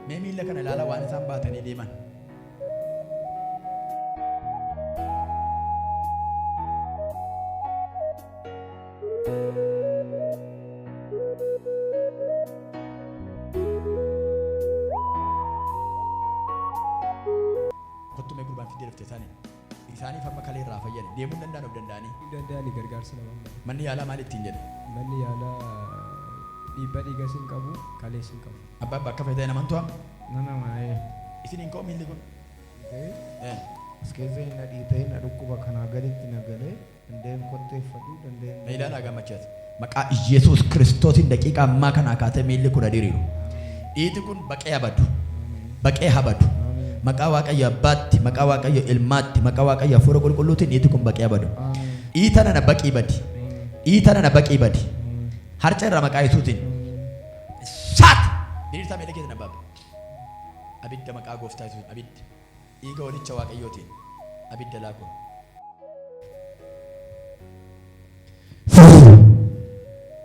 Mee miilla kana ilaalaa waan isaan baatanii deeman. Kottu mee gurbaan fiddee dhufte isaanii. Isaaniif amma kalee irraa fayyani. Deemuu hin danda'an of danda'anii. Hin danda'ani gargaarsa namaa malee. Manni yaalaa maal ittiin jedhe? Manni yaalaa dhiibba dhiigas hin qabu, kalees hin qabu. Abbaa abbaa akka fayyada hin amantuu amma? Nan amana ee. Isin hin ka'u miilli kun? Dhiita'ee Eh. as keessa hin na dhiita'ee na dhukkuba kanaa gaditti na galee danda'een kotteeffadhu danda'een Na ilaalaa gammachiisa. Maqaa Iyyasuus Kiristoosiin daqiiqaa ammaa kanaa kaasee miilli kun ha diriiru. Dhiiti kun baqee ha badu. Baqee ha badu. Maqaa Waaqayyo Abbaatti, maqaa Waaqayyo Ilmaatti, maqaa Waaqayyo Hafuura Qulqulluutiin dhiiti kun baqee ha badu. Dhiita nana baqii badi. Dhiita nana baqii badi. Harca irraa maqaa Yesuusiin. Saat! Diriirsaa miila keessan abbaa. Abidda maqaa gooftaa Yesuusiin abidda. Dhiiga holicha Waaqayyootiin abidda laakun.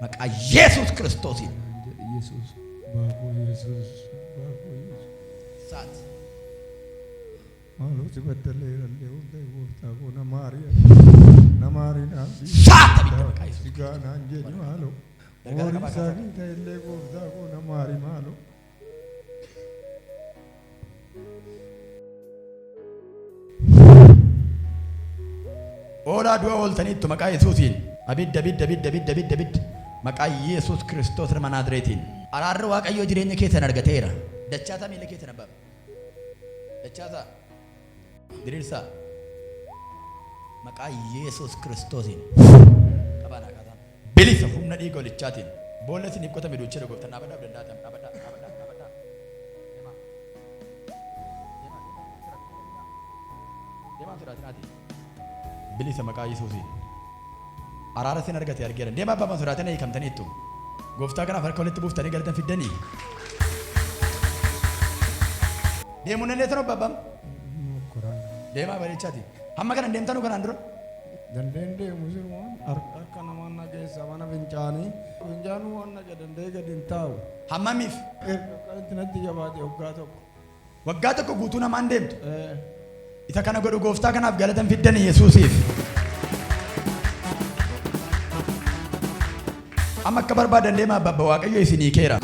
Maqaa Yesuus Kiristoosiin. Jedhi Yesuus baakoo Yesuus baakoo Yesuus. Saat. Maaloo si baddaleerallee hunda gooftaa koo na maari na maari naan Saat abidda maqaa Yesuus. Si gaa naan jedhi maaloo. Gargaara Horii qabaa kaasaa. isaanii ta'ellee gooftaa koo na maari maaloo. Oolaa du'a ooltaniittu maqaa Yesuusiin. Abidda abidda abidda abidda abidda abidda maqaa Yesuus Kiristoos nama Naazreetiin. Araarri Waaqayyoo jireenya keessan argateera. Dachaasaa miila keessan abbaa. Dachaasaa. Diriirsaa. Maqaa Yesuus Kiristoosiin. Qabaa naa kaasaa. Bilisa humna dhiiga holichaatiin. Boolla isiniif qotame duucheera gooftaan. Dhaabadhaa of danda'aa dhaabadhaa dhaabadhaa dhaabadhaa. Deemaa. Deemaa deemaa deemaa sodaatinaati. Bilisa maqaa Yesuusiin. Araara isin argate argeera. Deemaa abbaa sodaatina hiikamtaniittu. Gooftaa kanaaf harka walitti buuftanii galatan fiddanii. Deemuu dandeessan obbo Abbam? Deemaa bareechaati. Hamma kana hin deemtanuu kanaan dura? Dandeen deemu sirumaan harka namaan na geessa mana fincaanii. Fincaanuu waan naqa danda'ee gadi hin taa'u. Hammamiif? Erga akkanatti natti jabaate waggaa tokko. Waggaa tokko guutuu namaan deemtu. Ee. Isa kana godhu gooftaa kanaaf galata hin fiddanii Yesuusiif. Amma akka barbaadan deemaa abbabba Waaqayyo isinii keera.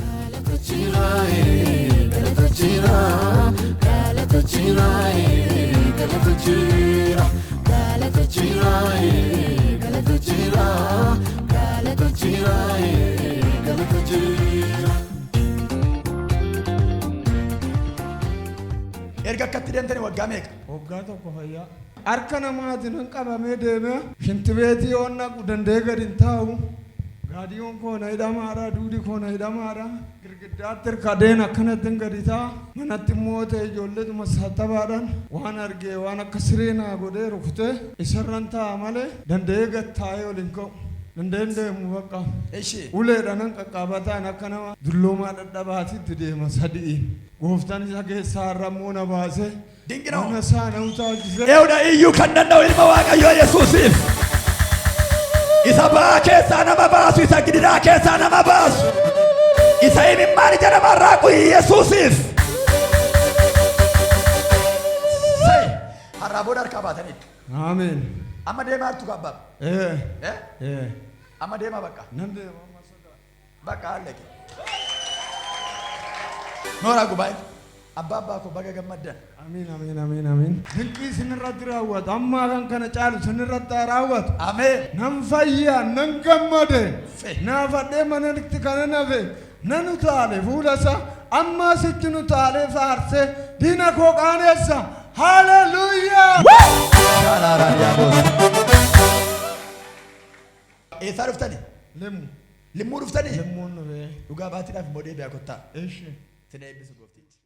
Erga akkatti deemtanii waggaa meeqa? Waggaa tokko fayyaa. Harka namaatiin nan qabamee deemee shintibeetii yoon naqu danda'ee gad hin taa'u. Gaadiyoon koo na hidhamaadha, duudi koo na hidhamaadha. Girgiddaatti hirkadeen akkanatti gadi taa'a. Manatti immoo ta'e ijoolleetuma saattabaadhaan waan argee waan akka siree naa godhee rukutee isarran taa'a malee danda'ee gad taa'ee ol hin ka'u. Danda'een deemu bakka. Ishi. Uleedhaan qaqqaabataan akka nama dulloomaa dhadhabaatitti deema sadi'iin. Gooftaan isa keessaa har'a immoo na baasee Dinqi ነው. mana isaa na utaalchise. Eewudha iyyuu kan danda'u ilma Waaqayyoo Yesuusiif. Isa ba'aa keessaa nama baasu, isa gidiraa keessaa nama baasu, isa imimmaan ija namaa raaqu Yesuusiif. Say, har'aa booda harkaa baataniitu. Ameen. Amma deemaa jirtu abbaa. Ee. Eh? Ee. Amma deemaa bakka. Nan deema amma sodaa. Bakka hallaqe. Nooraa gubaa'e. Abbaa abbaa koo baga gammaddan. Amiin amiin amiin amiin. Dinqii isinirratti raawwatu ammaa kan kana caalu isinirratti haa raawwatu. Ameen. Nan fayyaa nan gammade. Fe. Naafadhee manatti kana nafe nan utaale fuula isaa ammaa sitti nu taalee faarsee diina koo qaaneessa. Haleluuyaa. Shaalaaraa yaaboos. Eessaa dhuftani? Limmu. Limmuu dhuftanii? Limmuun dhufee. Dhugaa baatiidhaaf immoo deebi'aa kottaa. Ishi. Sin eebbisu gooftichi.